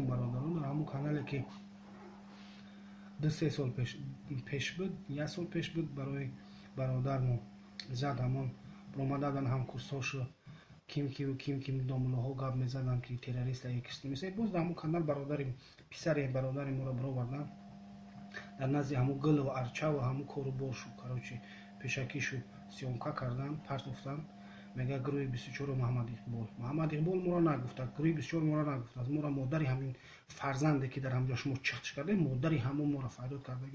Алайкум, бародарон. Дар ҳамун канале, ки 2-3 сол пеш буд, як сол пеш буд, барои бародармо Иззат ҳамон омада буданд ҳамкурсҳошу, ким киву ким ким домулоҳо гап мезаданд, ки террорист, экстремист. Боз дар ҳамун канал бародари, писари бародари моро бароварданд. Дар назди ҳамун гулу арчаву ҳамун кору боршу, короче, пешакишу съёмка кардан, партофтан. Мега гурӯҳи 24-у Муҳаммад Иқбол. Муҳаммад Иқбол моро нагуфта, гурӯҳи 24 моро нагуфта. Моро модари ҳамин фарзанде, ки дар ҳамҷо шумо чихтиш кардем, модари ҳамон моро фарёд карда.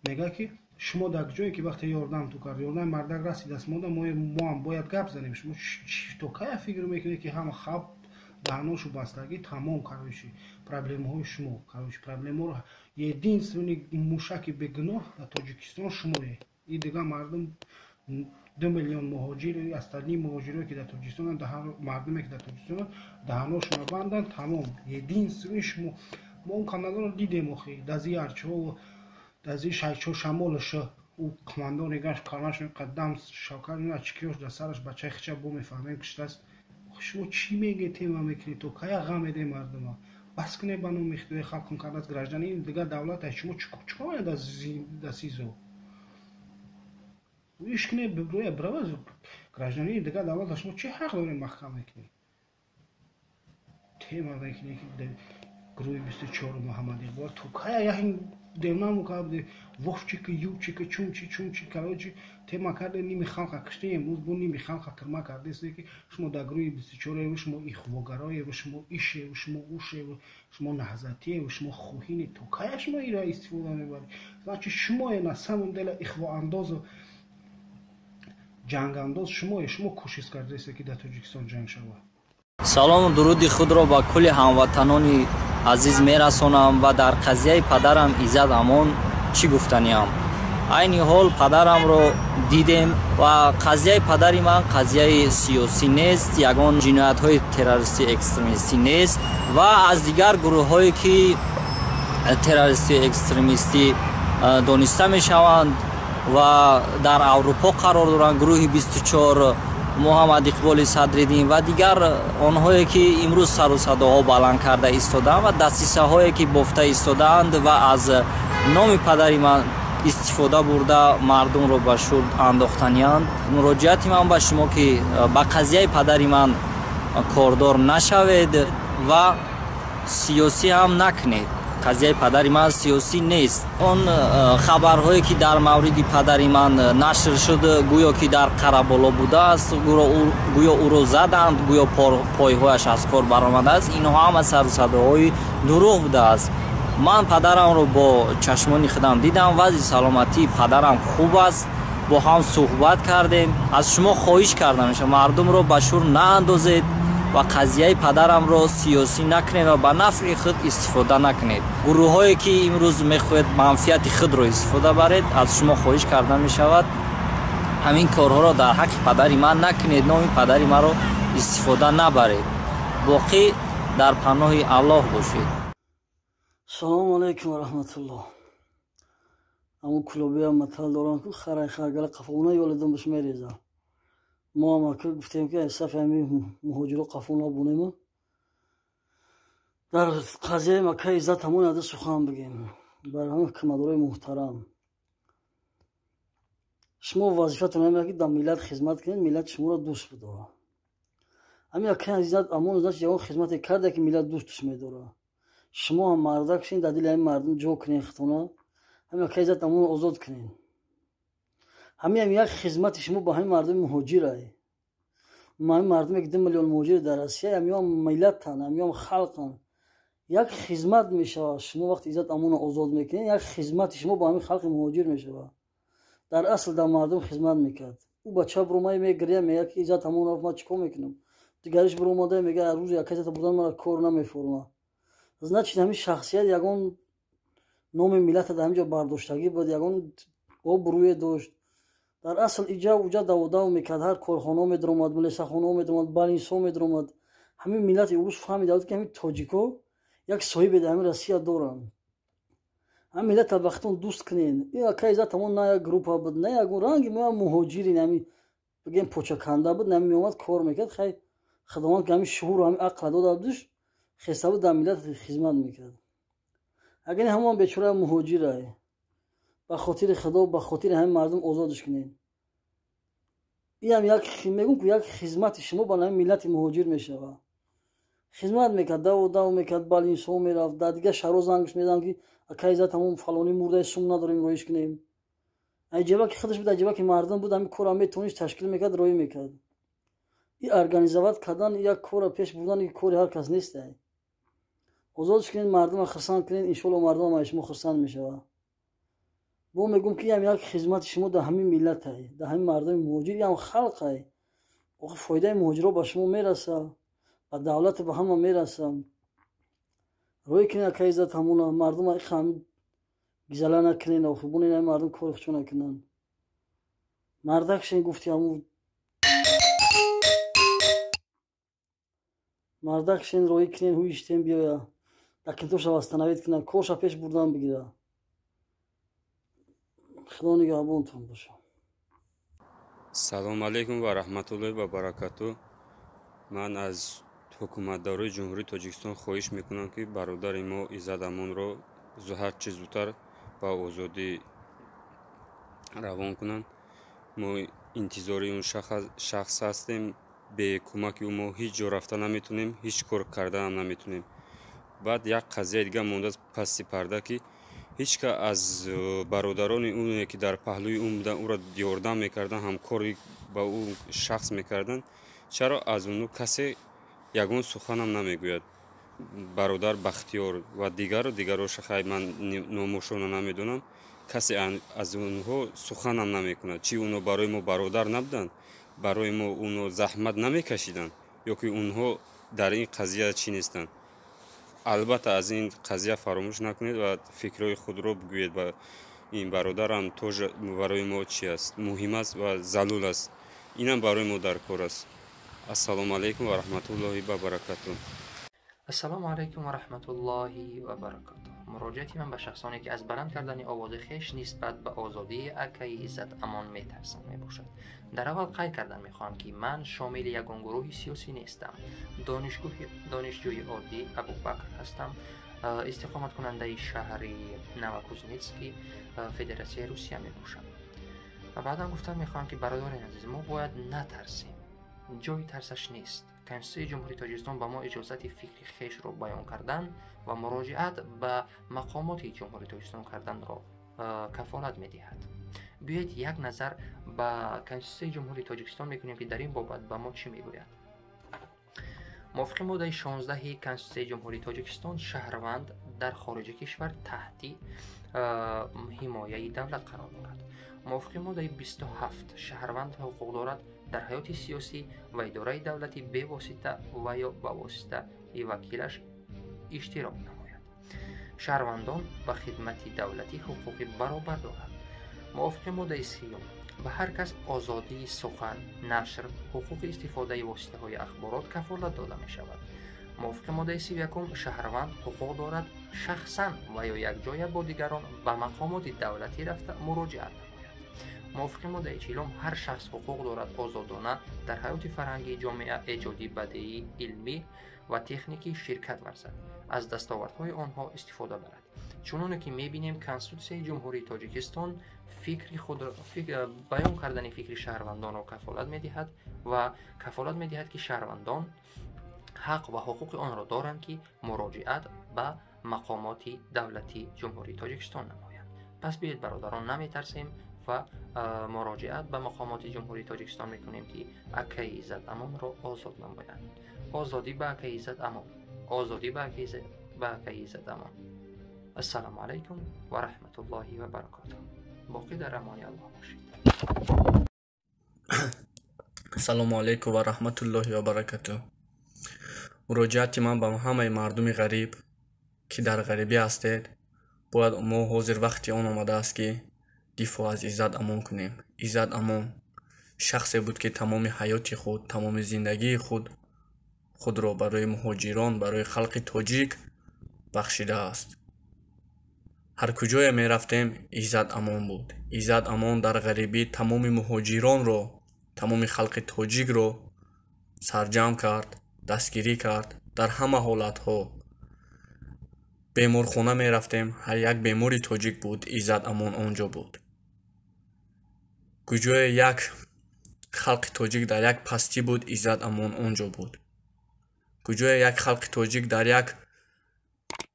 Мега, ки шумо дар ҷое, ки вақте ёрдам ту кард, ёрдами мардак расидааст мода, мо ҳам бояд гап занем. Шумо то кая фикр мекунед, ки ҳама хаб даҳаношу бастагӣ тамом? Короче, проблемаҳои шумо, короче, проблемаро единственный мушаки бегуноҳ дар Тоҷикистон шумое. И дигар мардум, 2 миллион муҳоҷир, остальные муҳоҷиро, ки дар Тоҷикистон, мардуме, ки дар Тоҷикистон, даҳаношонро банданд, тамом. Единственный шумо. Мо он каналро дидем охи, дази арчо, дази шайчо шамолаш, ӯ командони гашт калаш қадам шавкат очкиёш дар сараш, бачаи хича бо мефаҳмем, киштааст. Шумо чӣ мегӯед, тема мекунед? То кая ғам медем мардума? Бас кунед ба номи худои халқон кардааст. Гражданини дигар давлат шумо чӣ кор дар СИЗО? Иш кунед, биброя, бирава. Гражданини дигар давлат шумо чӣ ҳақ доред маҳкам мекунед, тема мекунед, ки гурӯҳи 24 Муҳаммад Иқбол? То кая яхин девнаму кард, вовчики, ючики, чунчи чунчи, короче, тема карде, ними халқа киште. Имрӯз бо ними халқа тирма кардест, ки шумо дар гурӯҳи 24еву, шумо ихвогароеву, шумо ишеву, шумо ушеву, шумо наҳзатиеву, шумо хӯҳини. То кая шумо ира истифода мебаред? Значит, шумое на самом деле ихвоандозу ҷангандоз шумое. Шумо кӯшиш кардест, ки дар Тоҷикистон ҷанг шавад. Салому дуруди худро ба кулли ҳамватанони азиз мерасонам ва дар қазияи падарам Иззат Амон чӣ гуфтаниам. Айни ҳол падарамро дидем ва қазияи падари ман қазияи сиёсӣ нест, ягон ҷиноятҳои террористӣ, экстремистӣ нест ва аз дигар гурӯҳҳое, ки террористӣ, экстремистӣ дониста мешаванд ва дар Аврупо қарор доранд, гурӯҳи 24, Муҳаммад Иқболи Садриддин ва дигар онҳое, ки имрӯз сару садоҳо баланд карда истодаанд ва дасисаҳое, ки бофта истодаанд ва аз номи падари ман истифода бурда, мардумро ба шур андохтаниянд. Муроҷиати ман ба шумо, ки ба қазияи падари ман кордор нашавед ва сиёсӣ ҳам накунед. Қазияи падари ман сиёсӣ нест. Он хабарҳое, ки дар мавриди падари ман нашр шуд, гӯё ки дар Қараболо будааст, гӯё ӯро заданд, гӯё пойҳояш аз кор баромадааст, инҳо ҳама сару садоҳои дурӯғ будааст. Ман падарамро бо чашмони худам дидам, вазъи саломатии падарам хуб аст, бо ҳам суҳбат кардем. Аз шумо хоҳиш карда мешавам, мардумро ба шур наандозед ва қазияи падарамро сиёсӣ накунед ва ба нафъи худ истифода накунед. Гурӯҳҳое, ки имрӯз мехоҳед манфиати худро истифода баред, аз шумо хоҳиш карда мешавад, ҳамин корҳоро дар ҳаққи падари ман накунед, номи падари маро истифода набаред. Боқӣ дар паноҳи Аллоҳ бошед. Салому алайкум ва раҳматуллоҳ. Ҳамун клубиам матал дорам, ку харай харгала қафона ёлидам баш мереза. Мо ҳам ака гуфтем, ки аз сафи ҳамин муҳоҷиро қафо набунему дар қазияи мака Иззат ҳамон ада сухан бигем. Бар ҳама ҳукуматдорои муҳтарам, шумо вазифатон ҳаме, ки дар миллат хизмат кунед, миллат шуморо дӯст бидорад. Ҳамин акаи Иззат Амон, значит, ягон хизмате карда, ки миллат дӯстш медорад. Шумо ҳам мардак шин, дар дили ҳамин мардум ҷо кунед худтона, ҳамин акаи Иззат Амонро озод кунед. Ҳамин як хизмати шумо ба ҳамин мардуми муҳоҷирай, ҳамин мардуме, ки 2 миллион муҳоҷир дар Россия, ҳамиём миллатан, ҳамиём халқан, як хизмат мешавад. Шумо вақти Иззат Амонро озод мекунед, як хизмати шумо ба ҳамин халқи муҳоҷир мешавад. Дар асл дар мардум хизмат мекард. Ӯ бача буромая мегирия, мега, ки Иззат Амон рафт, ман чӣ кор мекунам? Дигариш буромада мега, рӯзи яка Иззата бурдан мара кор намеформа. Значит, ҳамин шахсият ягон номи миллата дар ҳамин ҷо бардоштагӣ буд, ягон обрӯе дошт. Дар асл иҷа уҷа даводав мекард, ҳар корхонао медаромад, милисахонао медаромад, балнисо медаромад. Ҳамин миллати урус фаҳмида буд, ки ҳамин тоҷико як соҳибе дар ҳамин Россия доранд. Ҳамин миллата ба худтон дӯст кунед. Ин ака Иззат ҳамон на як группа буд, на ягон ранги мо муҳоҷирин, ҳамин бигем, почаканда буд, нами меомад, кор мекард. Хай, худованд ки ҳамин шууру ҳамин ақла дода будиш. Хеста буд, дар миллат хизмат мекард. Агар ҳамон бечора муҳоҷирай, ба хотири Худо, ба хотири ҳамин мардум озодш кунед. Иам як мегум, ку як хизмати шумо ба ҳамин миллати муҳоҷир мешавад. Хизмат мекард, даву дав мекард, балинсо мерафт, дар дигар шаҳрҳо зангш медам, ки акай Иззат ҳамон фалонӣ мурдаи, сум надорем, роиш кунем. Айҷаба ки худаш буд, айҷаба ки мардум буд, ҳамин корро метавонист ташкил мекард, роӣ мекард. И организовать кардан, як корро пеш бурдан кори ҳар кас нест. Озодш кунед, мардумро хурсанд кунед, иншоалло мардум ҳам шумо хурсанд мешавад. Бо мегӯм, ки ям як хизмати шумо дар ҳамин миллатай, дар ҳамин мардуми муҳоҷир, ям халқай. Охи фоидаи муҳоҷиро ба шумо мераса, ба давлату ба ҳама мераса. Рӯй кунед акай Иззат ҳамона, мардума иха гизала накунед, охи бунед ҳамин мардум кори худшо накунанд. Мардак шен, гуфти ҳамун мардак шен, роҳӣ кунед, ҳуиштен биёя, документоша восстановить кунад, корша пеш бурдан бигира. Худо нигаҳбонтон боша. Салому алайкум ва раҳматуллоҳи ва баракату. Ман аз ҳукуматдорои Ҷумҳурии Тоҷикистон хоҳиш мекунам, ки бародари мо Иззат Амонро ҳарчи зудтар ба озодӣ равон кунанд. Мо интизори он шахс ҳастем. Бе кӯмаки ӯ мо ҳеҷ ҷо рафта наметонем, ҳеҷ кор кардаам наметонем. Баъд як қазияи дига мондааст пасти парда, ки ҳеҷ ка аз бародарони ӯне, ки дар паҳлӯи ӯ буданд, ӯро ёрдам мекарданд, ҳамкорӣ ба ӯ шахс мекарданд, чаро аз онҳо касе ягон суханам намегӯяд? Бародар Бахтиёр ва дигару дигароша, хай, ман номошонро намедонам, касе аз онҳо суханам намекунад. Чӣ, онҳо барои мо бародар набуданд? Барои мо онҳо заҳмат намекашиданд? Ё ки онҳо дар ин қазия чӣ нестанд? Албатта, аз ин қазия фаромӯш накунед ва фикрҳои худро бигӯед. Ба ин бародарам тоже барои мо чи аст, муҳим аст ва залул аст, инам барои мо дар кор аст. Ассалому алайкум ва раҳматуллоҳи ва баракатуҳ. Ассалому алайкум ва раҳматуллоҳи ва баракатуҳ. Муроҷиати ман ба шахсоне, ки аз баланд кардани овози хеш нисбат ба озодии акаи Иззат Амон метарсанд, мебошад. Дар аввал қайд кардан мехоҳам, ки ман шомили ягон гурӯҳи сиёсӣ нестам. Донишҷӯи оддӣ Абубакр ҳастам, истиқоматкунандаи шаҳри Новокузнецки, Федератсияи Русия мебошам. Ва баъдан гуфтан мехоҳам, ки бародари азиз, мо бояд натарсем, ҷои тарсаш нест. Конститутсияи Ҷумҳурии Тоҷикистон ба мо иҷозати фикри хешро баён кардан ва муроҷиат ба мақомоти Ҷумҳурии Тоҷикистон карданро кафолат медиҳад. Биёед, як назар ба Конститутсияи Ҷумҳурии Тоҷикистон мекунем, ки дар ин бобат ба мо чӣ мегӯяд. Мувофиқи моддаи 16-и Конститутсияи Ҷумҳурии Тоҷикистон, шаҳрванд дар хориҷи кишвар таҳти ҳимояи давлат қарор дорад. Мувофиқи моддаи 27, шаҳрванд ҳуқуқ дорад дар ҳаёти сиёсӣ ва идораи давлатӣ бевосита ва ё ба воситаи вакилаш иштирок намояд. Шаҳрвандон ба хидмати давлатӣ ҳуқуқи баробар доранд. Мувофиқи моддаи 30-ум, ба ҳар кас озодии сухан, нашр, ҳуқуқи истифодаи воситаҳои ахборот кафолат дода мешавад. Мувофиқи моддаи 31-ум, шаҳрванд ҳуқуқ дорад шахсан ва ё якҷоя бо дигарон ба мақомоти давлатӣ рафта муроҷиат намояд. Мувофиқи моддаи 40-ум, ҳар шахс ҳуқуқ дорад озодона дар ҳаёти фарҳангии ҷомеа, эҷодӣ, бадеӣ, илмӣ ва техникӣ ширкат варзад, аз дастовардҳои онҳо истифода барад. Чуноне ки мебинем, Конститутсияи Ҷумҳурии Тоҷикистон фикри худро баён кардани фикри шаҳрвандонро кафолат медиҳад ва кафолат медиҳад, ки шаҳрвандон ҳақ ва ҳуқуқи онро доранд, ки муроҷиат ба мақомоти давлатии Ҷумҳурии Тоҷикистон намоянд. Пас биёед, бародарон, наметарсем ва муроҷиат ба мақомоти Ҷумҳурии Тоҷикистон мекунем, ки акаи Иззат Амонро озод намоянд. Озодӣ ба акаи Иззат Амон, озодӣ ба акаи Иззат Амон! Ассалому алайкум ва раҳматуллоҳи ва баракотуҳ. Боқӣ дар амони Аллоҳ бошед. Ассалому алайкум ва раҳматуллоҳи ва баракатуҳ. Муроҷиати ман ба ҳамаи мардуми ғариб, ки дар ғарибӣ ҳастед: бояд мо ҳозир вақти он омадааст, ки дифоъ аз Иззат Амон кунем. Иззат Амон шахсе буд, ки тамоми ҳаёти худ, тамоми зиндагии худро барои муҳоҷирон, барои халқи тоҷик бахшидааст. Ҳар куҷое мерафтем, Иззат Амон буд. Иззат Амон дар ғарибӣ тамоми муҳоҷиронро, тамоми халқи тоҷикро сарҷамъ кард, дастгирӣ кард дар ҳама ҳолатҳо. Беморхона мерафтем, ҳар як бемори тоҷик буд, Иззат Амон он ҷо буд. Куҷое як халқи тоҷик дар як пастӣ буд, Иззат Амон он ҷо буд. Куҷое як халқи тоҷик дар як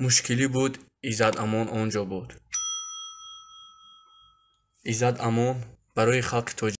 мушкилӣ буд, Иззат Амон он ҷо буд. Иззат Амон барои халқи тоҷик